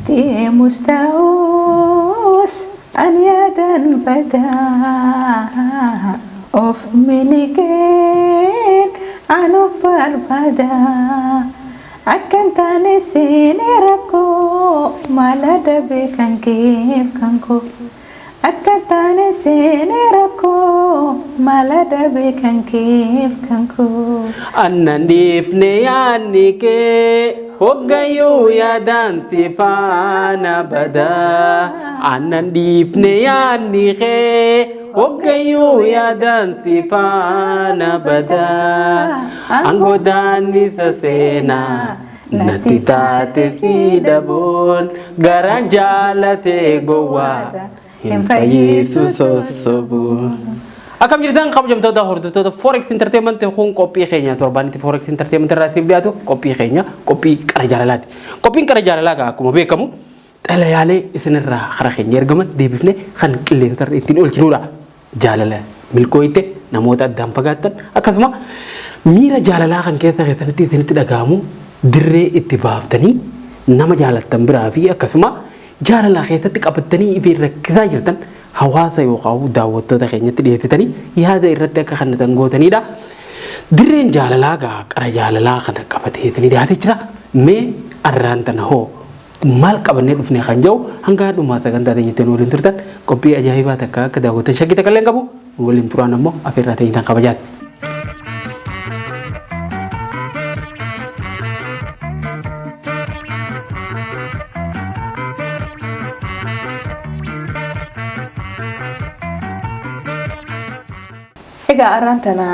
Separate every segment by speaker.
Speaker 1: Deemus ta'us an yaadan badaa, of miliqeen an of barbaada. Akka hin taane seenee rakkoo, mala dhabe kan keef kan koo. Akka hin taane seenee rakkoo, mala dhabe kan keef kan koo.
Speaker 2: Annan dhiifne yaadni kee, hoggayyuu yaadaan si faana badaa. Annan dhiifne yaadni kee, hoggayyuu yaadaan si faana badaa. Angodaannisa seenaa natti taate si dhabuun, garaan jaalatee gowwaa hin fayyisu sossobuun. Akkam jirtan, kabajamtoota hordoftoota Forex Entertainment? Kun qophii keenya torbaanitti Forex Entertainment irraa isiniif dhiyaatu, qophii keenya qophii qara jaalalaati. Qophiin qara jaalalaa gaa akkuma beekamu xalayaalee isinirraa karaa keenya ergaman deebifnee kan qilleensarra ittiin oolchinudha. Jaalala milkooyte, namoota addaan fagaattan, akkasuma miira jaalalaa kan keessa keessanitti isinitti dhaga'amu dirree itti baaftanii nama jaalattan biraa fi akkasuma jaalala keessatti qabattanii ifeen rakkisaa jirtan hawaasa yookaan daawwattoota keenyatti dhiyeessitanii yaada irratti akka kennatan gootanidha. Dirreen jaalalaa gaa qara jaalalaa kana qabatee isinii dhiyaatee jira. Mee arraan tana hoo maal qabannee dhufne kan jedhu hanga dhumaa sagantaa teenyatti nu waliin turtan qophii ajaa'ibaa takka akka daawwattan shakkii takka illee hin qabu. Nu waliin turaan ammoo afeerraa teenyitan kabajaati.
Speaker 1: Egaa arraan tana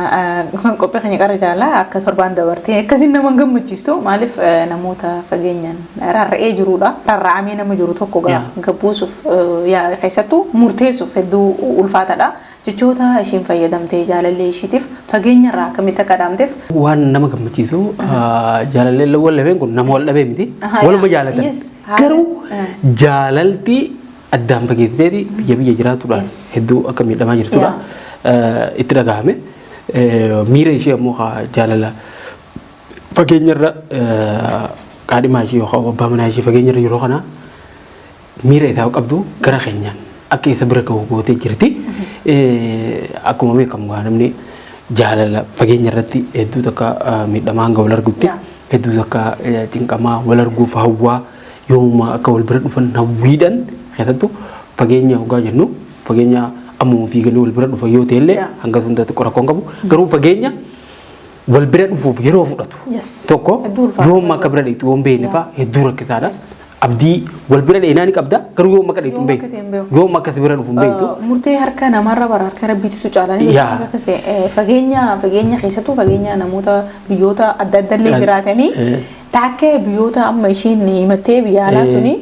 Speaker 1: kan qophii keenya qara jaalaa akka torbaan dabartee akkasiin nama hin gammachiistu. Maaliif, namoota fageenyaan rarra'ee jirudha. Rarra'amee nama jiru tokko gabbuusuuf, keessattuu murteessuuf hedduu ulfaatadha. Jechoota ishiin fayyadamtee jaalallee ishiitiif fageenyarraa akkamitti akka dhaamteef.
Speaker 2: Waan nama gammachiisu, jaalallee wal dhabeen kun nama wal dhabee miti. Waluma jaalatan. Garuu jaalalti addaan fageessiteeti biyya biyya jiraatuudhaan hedduu akka miidhamaa jirtudha. Itti dhagahame. Miira ishee ammoo jaalala fageenyarra qaadhimaa ishee yookaan abbaa manaa ishee fageenyarra yeroo kana miira isaa qabdu gara keenyaan akka isa bira gahu gootee jirti. Akkuma beekamu namni jaalala fageenya irratti hedduu takka miidhamaa hanga wal argutti, hedduu takka cinqamaa, wal arguuf hawwaa, yoomuma akka wal bira dhufan hawwiidhaan. Keessattuu fageenya hoggaa jennu, fageenya ammuma fiiganii wal bira dhufan yoo ta'e illee hanga sun xiqqoo rakkoon qabu, garuu fageenya wal bira dhufuuf yeroo fudhatu tokko yoom akka bira dheeytu yoom beekne fa'a hedduu rakkisaadha. Abdii wal bira dheenaa ni qabda, garuu yoom akka dheeytu hin beektu. Yoom akka si bira dhufu hin beektu.
Speaker 1: Murtee harka namarra bara harka rabbiititu caala. Akkas ta'e fageenya fageenya keessattuu fageenya namoota biyyoota adda adda illee jiraatanii taakka biyyoota amma ishiin himattee biyya alaa tuni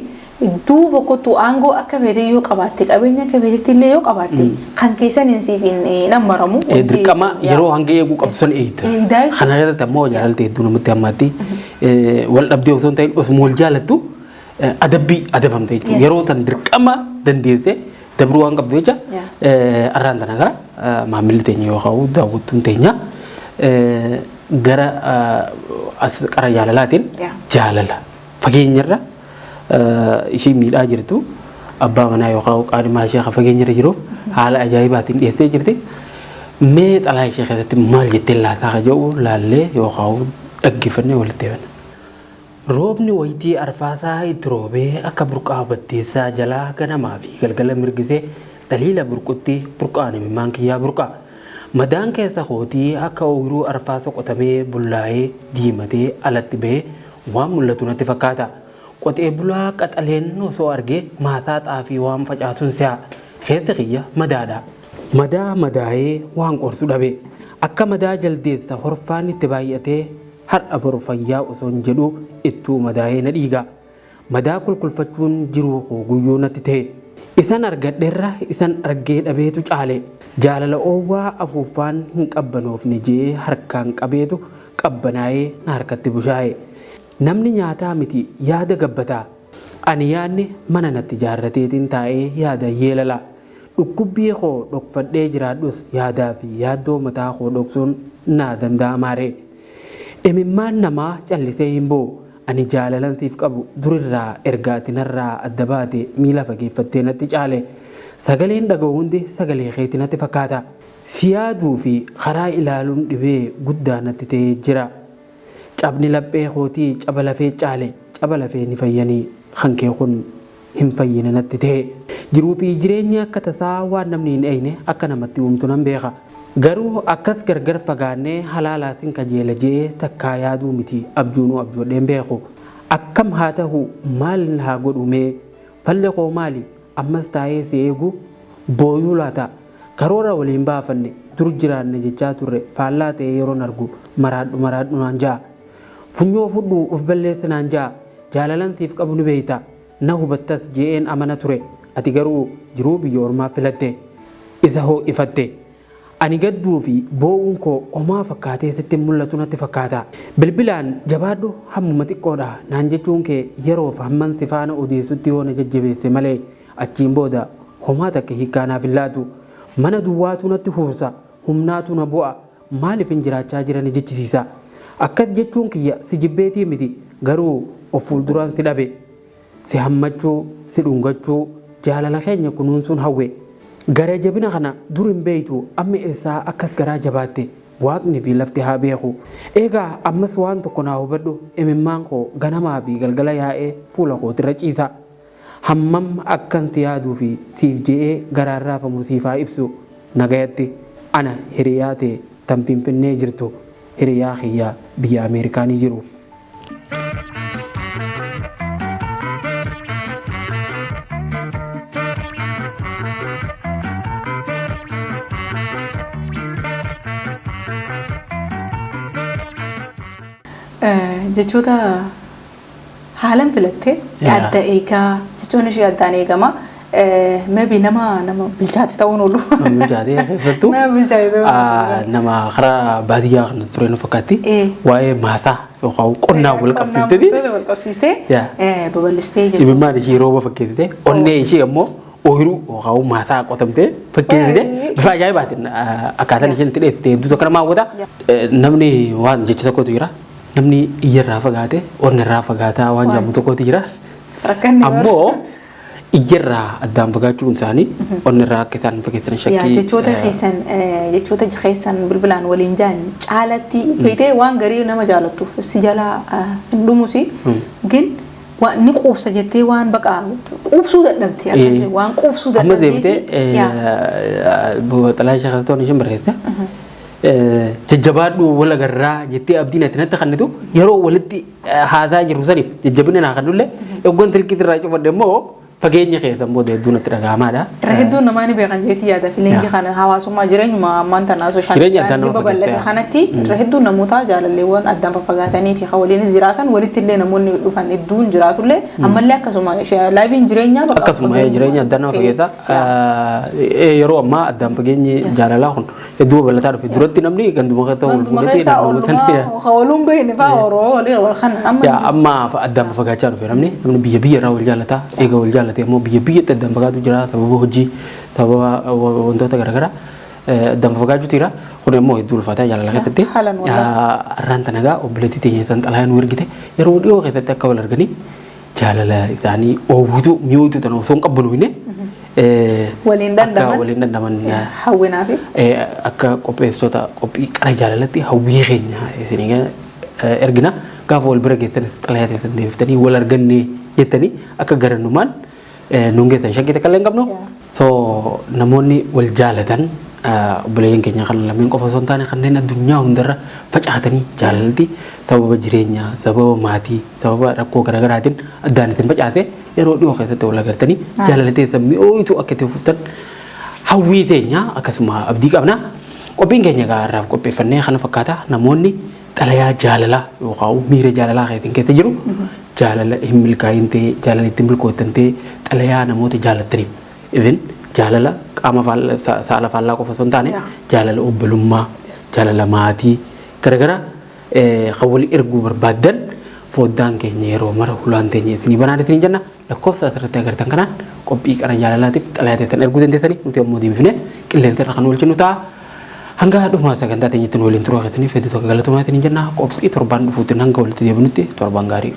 Speaker 1: iddoo tokkottuu aangoo akka feete yoo qabaatte, qabeenya akka feetetti illee yoo qabaatte, kan keessan hin siif hin ammaramu.
Speaker 2: Dirqama yeroo hanga eeguu qabdu san eegda. Kana irratti ammoo jaalalti hedduu namatti hammaatti. Wal dhabdee osoo hin ta'in osuma wal jaalattu adabbii adabamte jechuudha. Yeroo san dirqama dandeessee dabruu waan qabdu jecha arraan tana gaa maamilli teenya yookaan daawwattuun teenya gara as qara jaalalaatiin jaalala fageenyarra ishii miidhaa jirtu abbaa manaa yookaan qaadhimaa ishee kan fageenyarra jiruuf haala ajaa'ibaatiin dhiyeessee jirti. Mee xalaa ishee keessatti maal jettee laataa ka jedhu laallee yookaan dhaggeeffannee walitti deebina. Roobni wayitii arfaasaa itti roobee akka burqaa baddeessaa jalaa ganamaa fi galgala mirgisee dhaliila burqutti burqaan imimmaan kiyyaa burqa. Madaan keessa kootii akka ooyiruu arfaasa qotamee bullaa'ee diimatee alatti bahee waan mul'atu natti fakkaata. Qotee bulaa qaxaleen osoo argee maasaa xaafii waan facaasuun se'a. Keessi kiyya madaadha. Madaa madaa'ee waan qorsu dhabe. Akka madaa jaldeessa horfaan itti baay'atee har'a boru fayyaa osoon jedhuu ittuu madaa'ee na dhiiga. Madaa kulkulfachuun jiruu koo guyyuu natti ta'e. Isan argadherra isan argee dhabeetu caale. Jaalala oowwaa afuuffaan hin qabbanoofne je'ee harkaan qabeetu qabbanaa'ee na harkatti bushaa'e. Namni nyaataa miti yaada gabbata. Ani yaadni mana natti jaarrateetiin taa'ee yaada yeelala. Dhukkubbii koo dhokfadhee jiraadhus yaadaa fi yaaddoo mataa koo dhoksuun naa danda'amaaree? Imimmaan namaa callisee hin bu'u. Ani jaalalan siif qabu durirraa erga ati narraa adda baate miila fageeffattee natti caale. Sagaleen dhaga'u hundi sagalee keeti natti fakkaata. Si yaaduu fi karaa ilaaluun dhibee guddaa natti ta'ee jira. Cabni laphee kootii caba lafee caale, caba lafee ni fayyanii kan kee kun hin fayyine natti ta'e. Jiruu fi jireenyi akka tasaa waan namni hin eegne akka namatti uumtu nan beeka. Garuu akkas gargar fagaannee halaalaa sin kajeela je'ee takkaa yaaduu miti abjuunuu abjoodheen beeku. Akkam haa tahu, maal haa godhu mee? Falli koo maali? Ammas taa'ee si eegu booyuu laata? Karoora waliin baafanne dur jiraanne jechaa turre faallaa ta'ee yeroon argu maraadhu maraadhu naan ja'a. Funyoo fudhuu of balleessi naan ja'a. Jaalalan siif qabu ni beekta. Na hubattas je'een amana ture. Ati garuu jiruu biyya ormaa filatte. Isa hoo'ifatte. Ani gadduu fi boo'uun koo homaa fakkaatee sitti hin mul'atu natti fakkaata. Bilbilaan jabaadhu hammuma xiqqoodha naan jechuun kee yeroof hamman si faana odeessutti yoo na jajjabeesse malee achiin booda homaa takka hiikkaa naaf hin laatu. Mana duwwaatu natti huursa, humnaatu na bu'a, maalifin jiraachaa jira na jechisiisa. Akkas jechuun kiyya si jibbeetii miti, garuu of fuulduraan si dhabe. Si hammachuu, si dhungachuu, jaalala keenya kunuunsuun hawwe. Gara jabina kana dur hin beektu, amma eessaa akkas garaa jabaatte? Waaqni fi lafti haa beeku. Eegaa ammas waan tokko naa hubadhu, imimmaan koo ganamaa fi galgala yaa'ee fuula kootirra ciisa. Hammam akkan si yaaduu fi siif je'ee garaan raafamu siif haa ibsu. Nagayatti, ana hiriyaa tee tan Finfinnee jirtu, hiriyaa kiyya biyya Ameerikaanii jiruuf.
Speaker 1: Jechoota haalan filatte adda eegaa jechoonni ishee addaan eegama. Maybe nama bilchaate ta'uun oolu.
Speaker 2: Nama bilchaate keessattuu
Speaker 1: Nama bilchaate ta'uun oolu.
Speaker 2: Nama karaa baadiyyaa kana ture nu fakkaatti. Waa'ee maasaa yookaan qonnaa wal qabsiisteeti.
Speaker 1: Wal qabsiistee babal'istee jechuudha.
Speaker 2: Imimmaan ishii rooba fakkeessite, onnee ishii ammoo ooyiruu yookaan maasaa qotamtee fakkeessite, bifa ajaa'ibaatiin akkaataan isheen itti dheessite hedduu tokko nama hawwata. Namni waan jecha tokkotu jira. Namni iyyarraa fagaate onnarraa fagaataa waan jedhamu tokkotu jira.
Speaker 1: Rakkanni
Speaker 2: Ammoo iyyarraa addaan fagaachuun isaanii onnarraa akka isaan fageessan shakkii.
Speaker 1: Jechoota keessan bilbilaan waliin jaan caalatti beektee waan garii nama jaalattuuf si jalaa hin dhumusi gin ni quubsa jettee waan baqa quubsuu dadhabte, akkasii waan quubsuu
Speaker 2: Amma
Speaker 1: dadhabdeeti.
Speaker 2: Deebitee xalaa ishee keessatti isheen barreesse. Jajjabaadhu, wal agarraa jettee abdiin ati natti kennitu yeroo walitti haasaa jiru saniif jajjabina naa kennullee, eeggoon tilkiitti irraa cufadhe immoo fageenya keessan booda hedduu natti dhaga'amaadha.
Speaker 1: Irra hedduun namaa ni beekan jeetii yaada fileenji kana hawaasummaa jireenyuma ammaan tanaa social
Speaker 2: Jireenya addaan nama
Speaker 1: babal'ate
Speaker 2: fageesse.
Speaker 1: Kanatti irra hedduun namoota jaalalleewwan addaan faffagaataniiti kan waliinis jiraatan, walitti illee namoonni dhufan hedduun jiraatullee, ammallee akkasuma lifeiin jireenyaa bakka
Speaker 2: Akkasuma jireenya addaan nama fageessa. Yeroo ammaa addaan fageenyi jaalalaa kun hedduu babal'ataa dhufe. Duratti namni ganduma keessa wal
Speaker 1: Ganduma
Speaker 2: fuudhee
Speaker 1: keessa oolmaa ooluun beekne fa'aa oroo walii wal kan amma
Speaker 2: Yaa, amma addaan fagaachaa dhufe namni. Namni biyya biyya irraa wal jaallata. Eega wal jaallate immoo biyya biyyatti addaan fagaatu jira, sababa hojii, sababa wantoota garaagaraa addaan fagaachuutu jira. Kun immoo hedduu ulfaataa jaalala keessatti.
Speaker 1: Haalaan wallaahi.
Speaker 2: Har'aan tana egaa obboleettii teenya tan xalayaa nu ergite yeroo dhiyoo keessatti akka wal arganii jaalala isaanii oowwitu mi'ooytu tana osoo hin qabbanuufne
Speaker 1: Waliin
Speaker 2: akka
Speaker 1: dandaman.
Speaker 2: Waliin dandaman
Speaker 1: Hawwinaa fi
Speaker 2: akka qopheessitoota qophii qara jaalalatti hawwii keenya isinii ergina. Gaafa wal bira geessanis xalayaa teessan deebiftanii wal arganne jettanii akka garannumaan nuun geessan shakkii takka illee hin qabnu. So namoonni wal jaalatan, obboleeyyan keenya kan lameen qofa osoo hin taane kanneen addunyaa hundarra facaatanii jaalalti sababa jireenyaa, sababa maatii, sababa rakkoo garaagaraatiin addaan isin facaate, yeroo dhiyoo keessatti wal agartanii jaalala teessan mi'ooytu akka itti fuftan hawwii teenya, akkasuma abdii qabna. Qophiin keenya egaa har'aaf qopheeffannee kana fakkaata. Namoonni xalayaa jaalalaa yookaan miira jaalalaa keetiin keessa jiru, jaalala hin milkaa'in ta'e, jaalala ittiin milkooftan ta'e, xalayaa namoota jaalattaniif, even jaalala qaama saala faallaa qofa osoo hin taane, jaalala obbolummaa, jaalala maatii garagaraa kan walii erguu barbaaddan, foddaan keenya yeroo mara hulaan teenya isinii banaan isinii jenna. Lakkoofsa asirratti agartan kanaan qophii qara jaalalaatiif xalayaa teessan erguu dandeessanii, nuti ammoo deebifnee qilleensa irra kan oolchinu ta'a. Hanga dhuma sagantaa teenyatti nu waliin turuu keessaniif hedduu tokko galatoomaa isiniin jenna. Qophii torbaan dhufuutiin hanga walitti deebinutti torbaan gaarii.